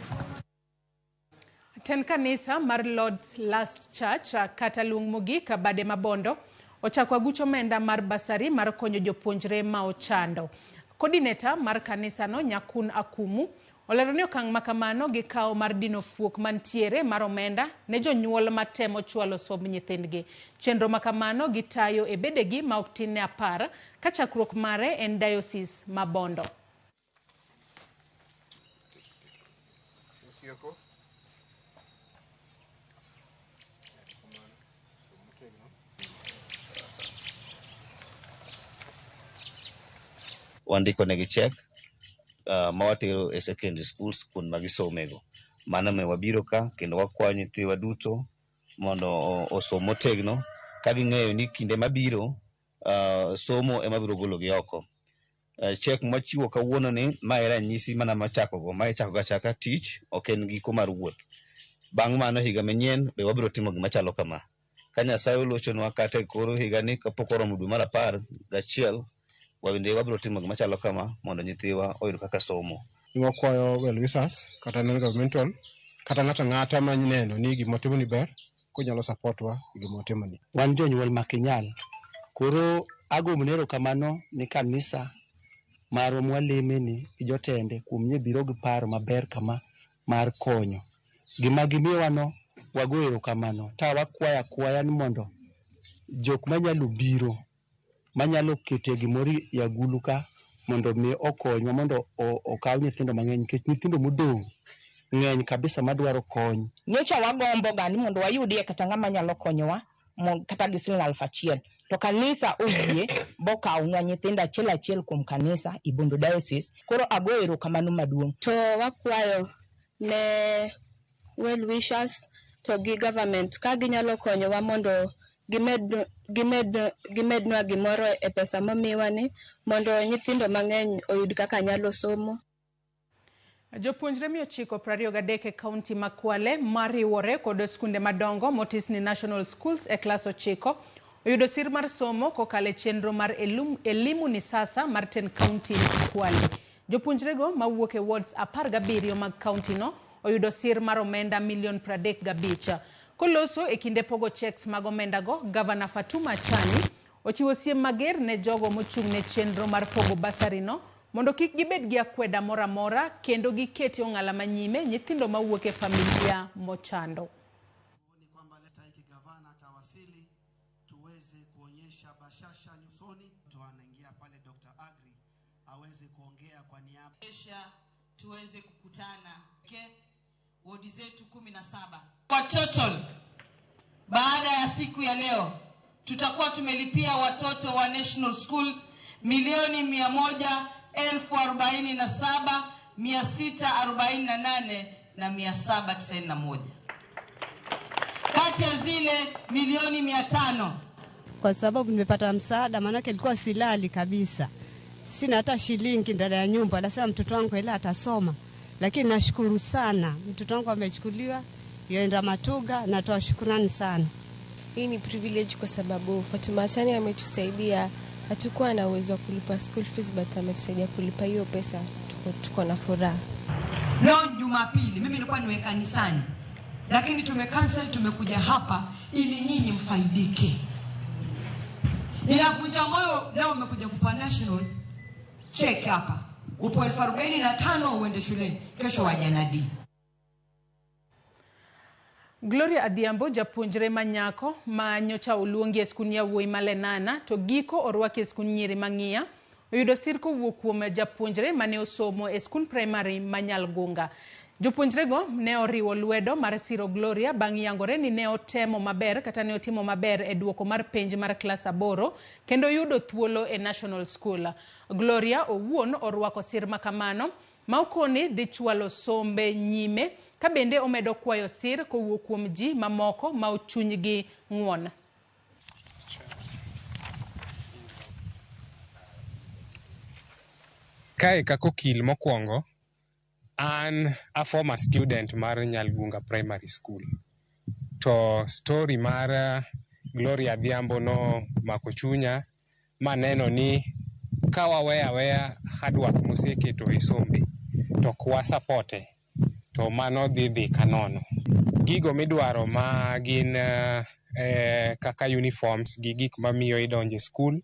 Ten kanisa mar Lord's Last Church kata Luong Mogik bade Mabondo ochako aguch omenda mar basari mar konyo jopuonjre ma ochando. Coordinator mar kanisano Nyakun Akumu olero ni okang' makamano gikawo mar dino fuok mantiere mar omenda ne jonyuol matemo chwalo somb nyithindgi. Chenro makamano gitayo e bedegi ma ok tin ne 10 ka chakruok mare en Diocese ma Bondo. Wandiko negi check ma watero e secondary schools kuond ma gisomego. Mano omiyo wabiro ka kendo wakwayo nyithiwa duto mondo osom motegno ka ging'eyo ni kinde mabiro somo ema biro gologi oko. Check mwachiwo kawuono ni mae ranyisi mana machakogo, mae chako achaka tich, ok en giko mar wuoth. Bang' mano higa manyien be wabiro timo gima chalo kama. Ka Nyasaye olochonwa kata e kor higani kapok oromo dwe mar 11, wabende wabiro timo gima chalo kama mondo nyithiwa oyud kaka somo. Wakwayo well wishers kata non governmental kata ng'ato ang'ata ma neno ni gima otimo ni ber konyalo support wa e gima otimo ni. Wan jonyuol makinyal, koro agombo ni erokamano ni kanisa marwa mwaleme ni gi jotende kuom nye biro gi paro maber kama mar konyo. Gima gimiyowa wago erokamano ta wakwayo akwaya ni mondo jok manyalo biro manyalo kete gimoro e agulu ka mondo mi okonywa mondo okaw nyithindo mang'eny nikech nyithindo modong' ng'eny kabisa madwaro kony. Nyocha wagombo ga ni mondo wayudie kata ng'ama nyalo konyowa kata gi siling 1000 to kanisa oyie bokawnwa nyithindo achiel achiel kuom kanisa i Bondo Diocese. Koro ago erokamano maduong'. To wakwayo ne well wishers to gi government ka ginyalo konyowa mondo gimednwa gimoro e pesa momiwa ni mondo nyithindo mang'eny oyud kaka nyalo somo. Jopuonjre 923 e kaunti ma Kwale mariwore kod skunde madongo motis ni National Schools e klas 9 oyudo sir mar somo kokalo e chenro mar Elimu ni Sasa mar 10 kaunti ma Kwale. Jopuonjrego mawuok e wards 17 mag kaunti no oyudo sir mar omenda milion 35. Koloso e kinde pogo checks mag omendago, Gavana Fatuma Achani ochiwo siem mager ne jogo mochung' ne chenro mar pogo basari no mondo kik gibed gi akweda moro amora kendo gikete ong'ala manyime nyithindo mawuok e familia mochando. Tuweze kukutana wodi zetu 17 kwa total. Baada ya siku ya leo tutakuwa tumelipia watoto wa National School 1,147,648,791 kati ya zile 500,000,000. Kwa sababu nimepata msaada, maanake ilikuwa silali kabisa, sina hata shilingi ndani ya nyumba. Nasema mtoto wangu ila atasoma, lakini nashukuru sana mtoto wangu amechukuliwa yoenda Matuga, natoa shukrani sana. Hii ni privilege kwa sababu Fatuma Achani ametusaidia. Hatukuwa na uwezo wa kulipa school fees, but ametusaidia kulipa hiyo pesa. Tuko na furaha. Leo Jumapili mimi nilikuwa niwe kanisani, lakini tumecancel, tumekuja hapa ili nyinyi mfaidike. Inavunja moyo leo umekuja kupa national check hapa. Upo 45,000 uende shuleni, kesho wajanadi. Gloria Adhiambo japuonjre manyako ma nyocha oluongi e skund yawuoyi ma Lenana to giko orwaki e skund nyiri mang'iya oyudo sir kowuok kuom japuonjre mane osomo e skund primary ma Nyalgunga. Jopuonjrego ne oriwo lwedo mar siro Gloria bang' yangore ni ne otemo maber kata ne otimo maber e duoko mar penj mar klas 8 kendo yudo thuolo e National School. Gloria owuon orwako sir makamano ma okoni dhi chwalo sombe nyime ka bende omedo kwayo sir kowuok kuom ji mamoko ma ochunygi ng'won. Kae kaka okil mokwongo, an a former student mar Nyalgunga Primary School. To story mar Gloria Adhiambo no mako chunya maneno ni ka waweyo aweya hard work moseketo e sombe to ok wasapote to mano dhi kanono. Gigo midwaro ma gin kaka uniforms gi gik mamiyo idonjo e school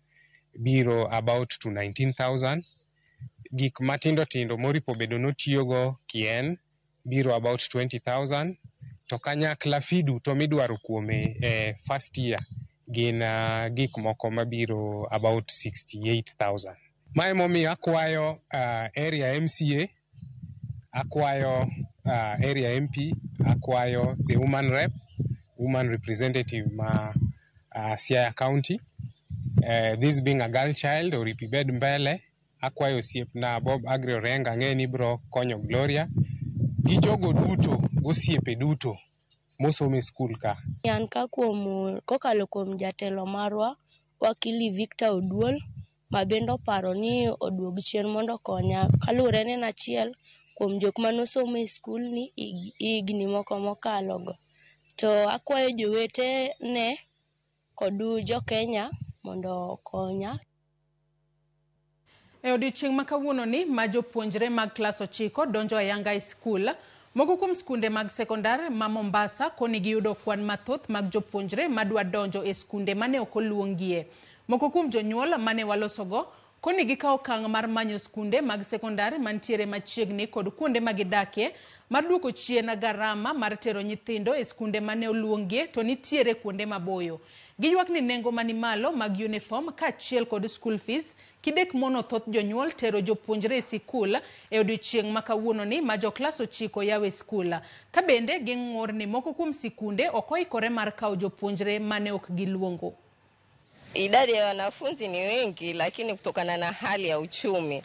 biro about to 19,000. Gik matindo tindo moripo bedo notiyogo kien biro about 20,000. To kanyakla fee duto midwaro kuome first year gin gik moko mabiro about 68,000. Mae momiyo akwayo area MCA, akwayo area MP, akwayo the woman rep, woman representative ma Siaya County. This being a girl child, oripo ibed mbele. Akwayo osiepna Bob Agri Orenga, ang'e ni bro konyo Gloria gi jogo duto, gosiepe duto mosomo e skul ka. An ka kuom kokalo kuom jatelo marwa wakili Victor Oduol ma bende oparo ni oduog chien mondo okonya kaluwore ni en achiel kuom jok manosomo e skul ni higni moko mokalo go. To akwayo jowetene kod jo Kenya mondo okonya. E odiechieng' ma kawuononi ma jopuonjre mag klas 9 donjo ayanga e skul, moko kuom skunde mag sekondar ma Mombasa koni giyudo kwan mathoth mag jopuonjre madwa donjo e skunde mane ok oluongie. Moko kuom jonyuol mane walosogo koni gikawo okang' mar manyo skunde mag sekondar mantiere machiegni kod kuonde ma gidakie mar duoko chien garama mar tero nyithindo e skunde mane oluongie to nitiere kuonde maboyo. Giywak ni nengo mani malo mag uniform kaachiel kod school fees kidek mono thoth jonyuol tero jopuonjre e sikul e odiechieng' ma kawuononi ma joklas 9 yawo e skul. Ka bende ging'ur ni moko kuom sikunde ok oikore mar kawo jopuonjre mane ok giluongo. Idadi ya wanafunzi ni wengi, lakini kutokana na hali ya uchumi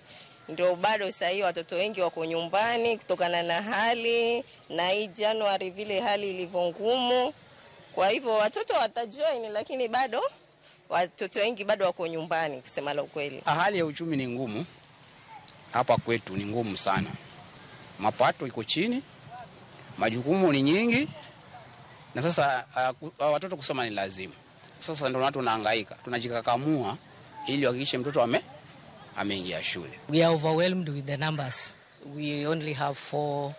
ndio bado sasa hivi watoto wengi wako nyumbani kutokana na hali na hii Januari vile hali ilivyo ngumu. Kwa hivyo watoto watajoin, lakini bado watoto wengi bado wako nyumbani kusema la ukweli. Hali ya uchumi ni ngumu hapa kwetu, ni ngumu sana. Mapato iko chini, majukumu ni nyingi, na sasa watoto kusoma ni lazima. Sasa ndio watu tunahangaika, tunajikakamua ili hakikishe mtoto ameingia shule. We are overwhelmed with the numbers. We only have four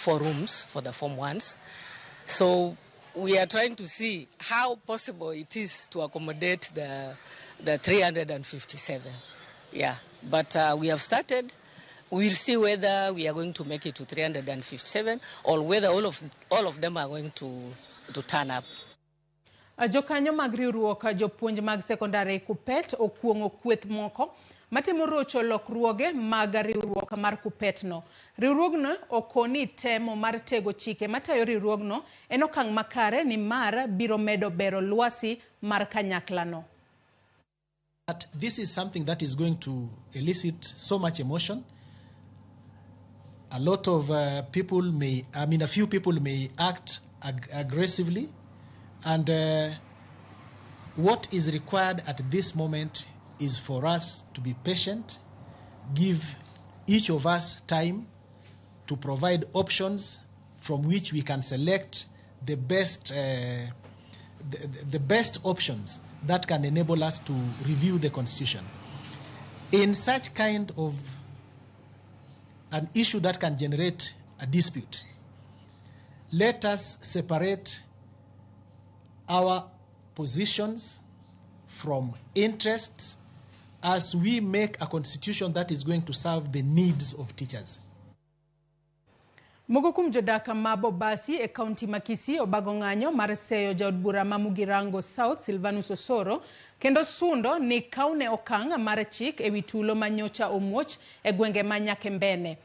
rooms for the form ones. So we are trying to see how possible it is to accommodate the 357. Yeah, but we have started. We'll see whether we are going to make it to 357 or whether all of them are going to turn up. Jokanyo mag riwruok jopuonj mag sekondari KUPPET okuong'o kweth moko matemo rocho lokruoge mag riwruok mar KUPPET no. Riwruogno okoni temo mar tego chike matayo riwruogno en okang' makare nimar biro medo bero lwasi mar kanyaklano. That this is something that is going to elicit so much emotion. A lot of people may, I mean, a few people may act aggressively. And what is required at this moment is for us to be patient, give each of us time to provide options from which we can select the best, the best options that can enable us to review the Constitution. In such kind of an issue that can generate a dispute, let us separate our positions from interests as we make a constitution that is going to serve the needs of teachers. Moko kuom jodak ma Bobasi e kaunti ma Kisii obago ng'anyo mar seyo jaod bura ma Mugirango South Silvanus Osoro kendo sundo ni kawne okang' mar chik ewi tulo ma nyocha omuoch e gwenge ma Nyakembene.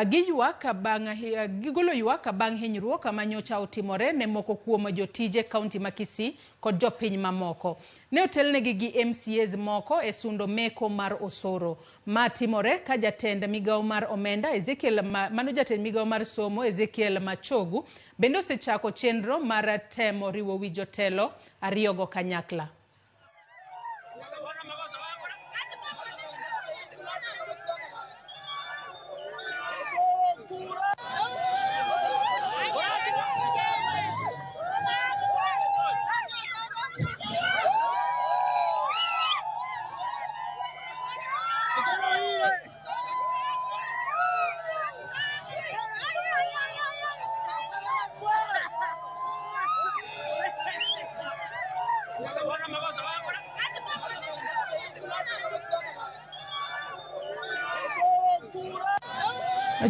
Gigolo ywak bang' hinyruok ma nyocha otimore ne moko kuom jotije kaunti ma Kisii kod jopiny mamoko. Ne otelnegi gi MCAs moko e sundo meko mar Osoro. Ma timore ka jatend migawo mar omenda Ezekiel mano jatend migawo mar somo Ezekiel Machogu bende osechako chenro mar temo riwo wi jotelo ariyogo kanyakla.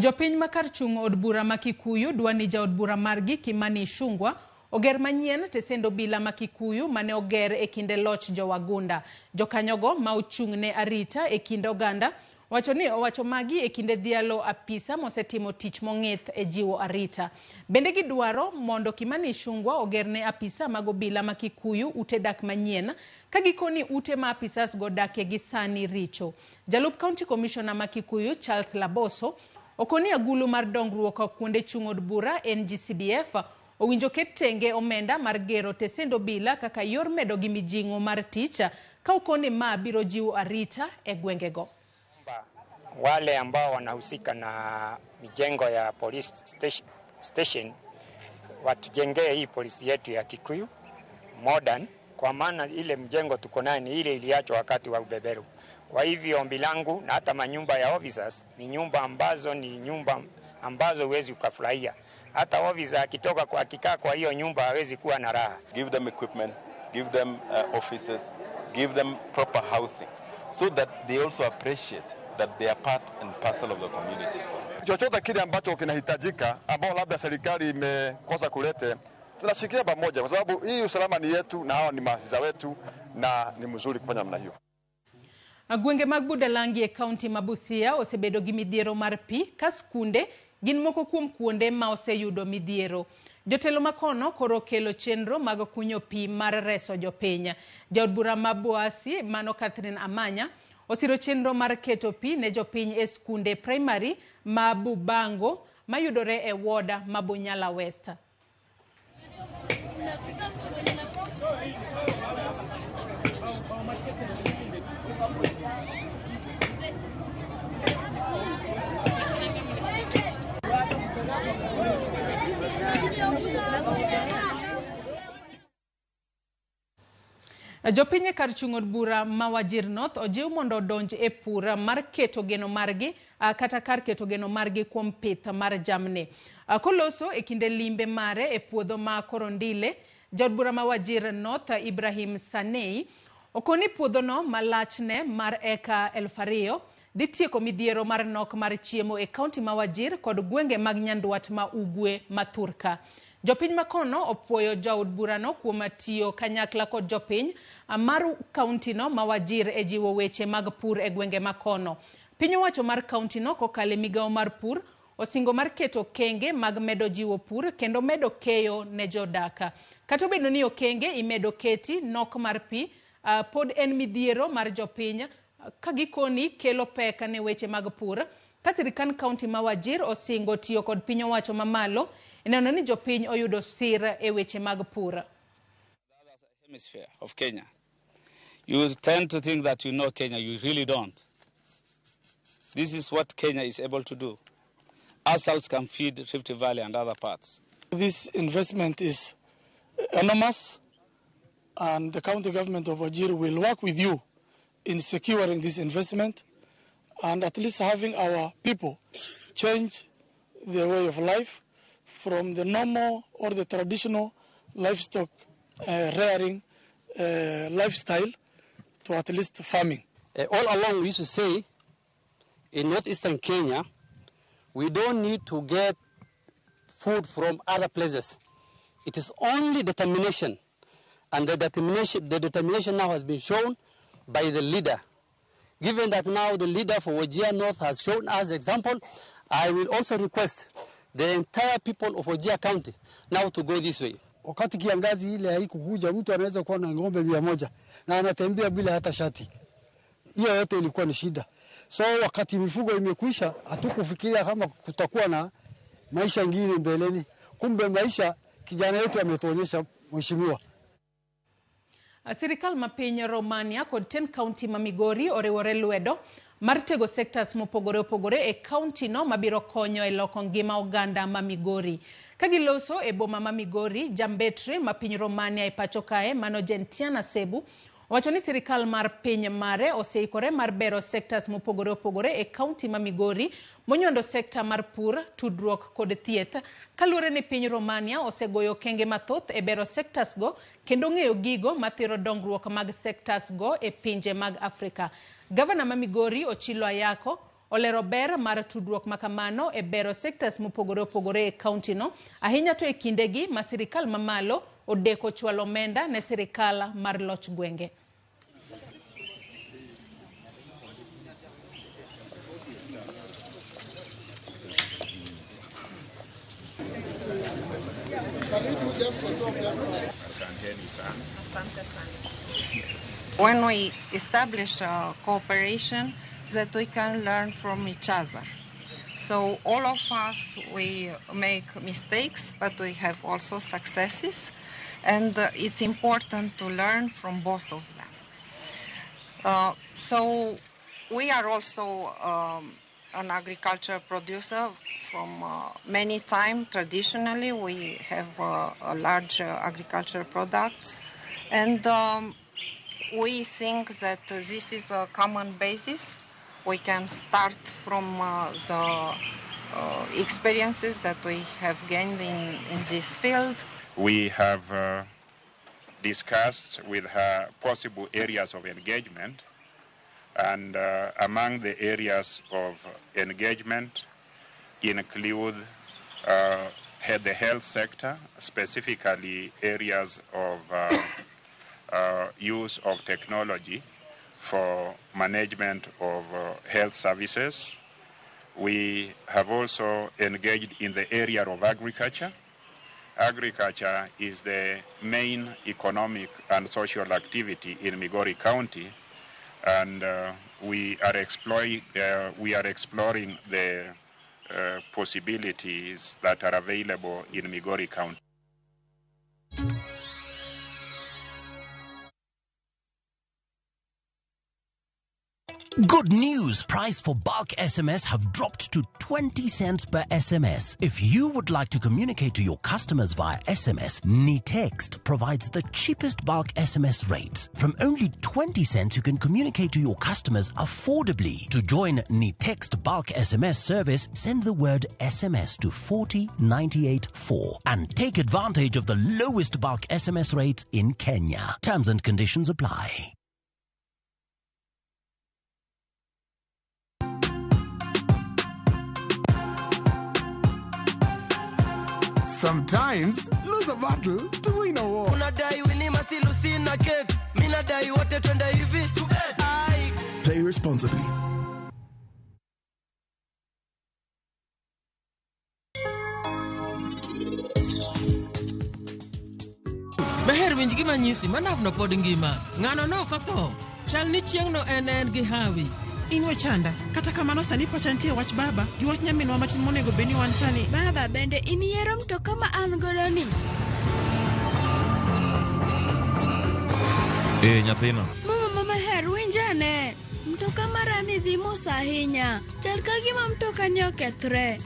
Jopiny ma kar chung' od bura ma Kikuyu dwa ni jaod bura margi Kimani Ichung'wah oger manyien tesend obila ma Kikuyu mane oger e kinde loch jowagunda. Jokanyogo ma ochung' ne arita e kind oganda wacho ni owacho magi e kinde dhialo apisa mosetimo tich mong'ith e jiwo arita. Bende gidwaro mondo Kimani Ichung'wah oger ne apisa mag obila ma Kikuyu ute dak manyien ka gikoni ute ma apisas go dakie gi sani richo. Jalup County Commissioner ma Kikuyu Charles Laboso okoni agulu mar dongruok kuonde chung' od bura NGCDF owinjo ket tenge omenda mar gero tesend obila kaka yor medo gi mijing'o mar tich ka okoni ma biro jiwo arita e gwengego. Wale ambao wanahusika na mijengo ya police station watujengee hii polisi yetu ya Kikuyu modern, kwa maana ile mjengo tuko nayo ni ile iliachwa wakati wa ubeberu. Kwa hivyo ombi langu, na hata manyumba ya officers ni nyumba ambazo huwezi ukafurahia. Hata officer akitoka kwa akikaa kwa hiyo nyumba hawezi kuwa na raha. Give them equipment, give them offices, give them proper housing so that they also appreciate that they are part and parcel of the community. Chochote kile ambacho kinahitajika ambao labda serikali imekosa kulete, tunashikilia pamoja kwa sababu hii usalama ni yetu na hao ni maafisa wetu na ni mzuri kufanya namna hiyo. Gwenge mag Budalangi e kaunti ma Busia osebedo gi midhiero mar pi ka skunde gin moko kuom kuonde ma oseyudo midhiero. Jotelo makono koro kelo chenro mag kunyo pi mar reso jopiny. Jaod bura ma Boasi mano Catherine Amanya osiro chenro mar keto pi ne jopiny e skunde primary ma Bubango mayudore e woda ma Bunyala West. Jopiny e kar chung' od bura ma Wajir North ojiw mondo odonj e pur mar keto geno margi kata kar keto geno margi kuom pith mar jamni. Koloso e kinde limbe mare e puodho ma Korondile, jaod bura ma Wajir North Ibrahim Sanei okoni puodhono ma lachne mar eka 2000 dhi tieko midhiero mar nok mar chiemo e kaunti ma Wajir kod gwenge mag Nyandwat ma Ugwe ma Thurka. Jopiny makono opuoyo jaod burano kuom tiyo kanyakla kod jopiny mar kauntino ma Wajir e jiwo weche mag pur e gwenge makono. Piny owacho mar kauntino kokalo e migawo mar pur osingo mar keto okenge mag medo jiwo pur kendo medo keyo ne jodak. Kata obedo ni okenge imedo keti, nok mar pi pod en midhiero mar jopiny ka gikoni kelo pek ne weche mag pur. Ka sirkand kaunti ma Wajir osingo tiyo kod piny owacho mamalo e neno ni jopiny oyudo sir e weche mag pur. Hemisphere of Kenya. You tend to think that you know Kenya, you really don't. This is what Kenya is able to do. ASALs can feed Rift Valley and other parts. This investment is enormous, and the county government of Wajir will work with you in securing this investment and at least having our people change their way of life from the normal or the traditional livestock rearing lifestyle to at least farming. All along we used to say in northeastern Kenya, we don't need to get food from other places. It is only determination, and the determination now has been shown by the leader. Given that now the leader for Wajir North has shown us example, I will also request the entire people of Wajir County now to go this way. Wakati kiangazi ile haikukuja, mtu anaweza kuwa na ng'ombe 100 na anatembea bila hata shati. Hiyo yote ilikuwa ni shida. So wakati mifugo imekwisha, hatukufikiria kama kutakuwa na maisha ingine mbeleni. Kumbe maisha kijana wetu ametuonyesha, mheshimiwa. Sirikal ma piny Romania kod 10 kaunti ma Migori oriwore lwedo mar tego sectors mopogore opogore e kaunti no mabiro konyo e loko ngima oganda ma Migori. Ka giloso e boma ma Migori, jambetre ma piny Romania e pacho kae mano Gentiana Sebu owacho ni sirikal mar piny mare oseikore mar bero sectors mopogore opogore e kaunti ma Migori monyondo sekta mar pur, tudruok kod thieth. Kaluwore ni piny Romania osegoyo okenge mathoth e bero sectors go kendo ng'eyo gigo mathiro dongruok mag sectors go e pinje mag Afrika. Gavana ma Migori Ochilo Ayako olero ber mar tudruok makamano e bero sectors mopogore opogore e kaunti no, ahinya to e kindegi ma sirikal mamalo odeko chwalo omenda ne sirikal mar loch gwenge. Asante sana. When we establish a cooperation, that we can learn from each other. So all of us, we make mistakes, but we have also successes, and it's important to learn from both of them. So we are also an agriculture producer from many time. Traditionally, we have a large agriculture products, and we think that this is a common basis. We can start from the experiences that we have gained in this field. We have discussed with her possible areas of engagement, and among the areas of engagement include the health sector, specifically areas of use of technology for management of health services. We have also engaged in the area of agriculture. Agriculture is the main economic and social activity in Migori County, and we are exploring the possibilities that are available in Migori County. Good news! Price for bulk SMS have dropped to 20 cents per SMS. If you would like to communicate to your customers via SMS, Nitext provides the cheapest bulk SMS rates. From only 20 cents, you can communicate to your customers affordably. To join Nitext bulk SMS service, send the word SMS to 40984 and take advantage of the lowest bulk SMS rates in Kenya. Terms and conditions apply. Sometimes lose a battle to win a war. Unadai winima si Lucy na Kate. Mimi nadai wote twende hivi. Ai. Play responsibly. Meher winj gima nyisi, manavno pod ngima. Ng'ano no ok otho. Chal ni chieng'no en en gi hawi. In wechanda, kata kamano sani pacha nitie wach baba gi wach nyaminwa matin monego bed ni wan sani. Baba, bende in yiero mtoka ma an godo ni? Ee, nyathina. Mama, mama her, winjane. Mtoka mara ni dhi mos ahinya. Chal ka gima mtoka ni okethre.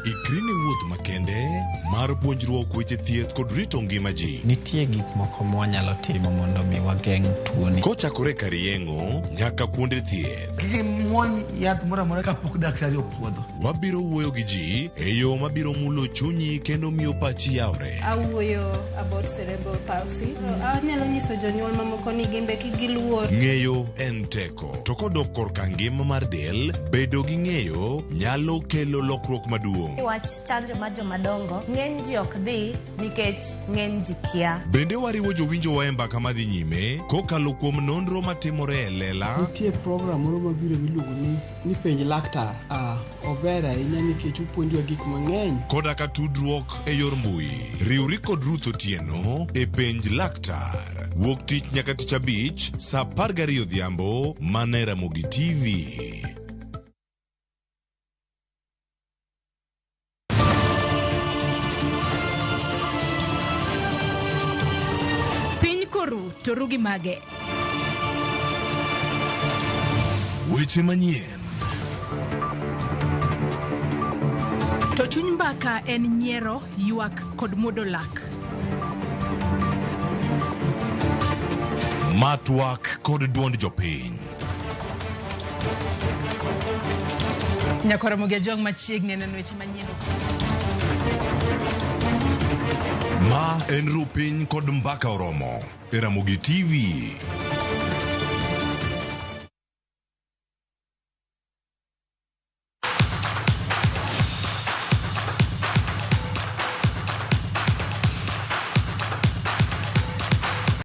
Ikri ne wuoth makende mar puonjruok weche thieth kod rito ngima ji. Nitie gik moko mwanyalo timo mondo mi wageng' tuoni. Kochakore kar yeng'o nyaka kuonde thieth. Kik imuony yath moro amora kapok daktari opuodho. Wabiro wuoyo gi ji e yo mabiro mulo chunyi kendo miyo pachi yawre. Awuoyo about cerebral palsy. Anyalo nyiso jonyuol mamoko ni gin be kik giluor. Ng'eyo en teko. To kodok korka ngima mar del, bedo gi ng'eyo nyalo kelo lokruok maduong'. Wach chanjo mar jomadongo, ng'eny ji ok dhi nikech ng'eny ji kia. Bende wariwo jowinjowa e mbaka madhi nyime kokalo kuom nonro matimore e lela. Nitie program moro mabiro miluongo ni penj laktar. Ober ahinya nikech opuonjowa gik mang'eny. Koda ka tudruok e yor mbui. Riwri kod Ruth Otieno e penj laktar. Wuok tich nyaka tich abich saa 12 odhiambo mana e Ramogi TV. Piny koru to ru gi mage. Weche manyien. To chuny mbaka en nyiero, ywak kod muodo lak. Matwak kod duond jopiny. Nyakwar Ramogi Ajwang' machiegni neno weche manyien. Ma en ru piny kod mbaka oromo e Ramogi TV.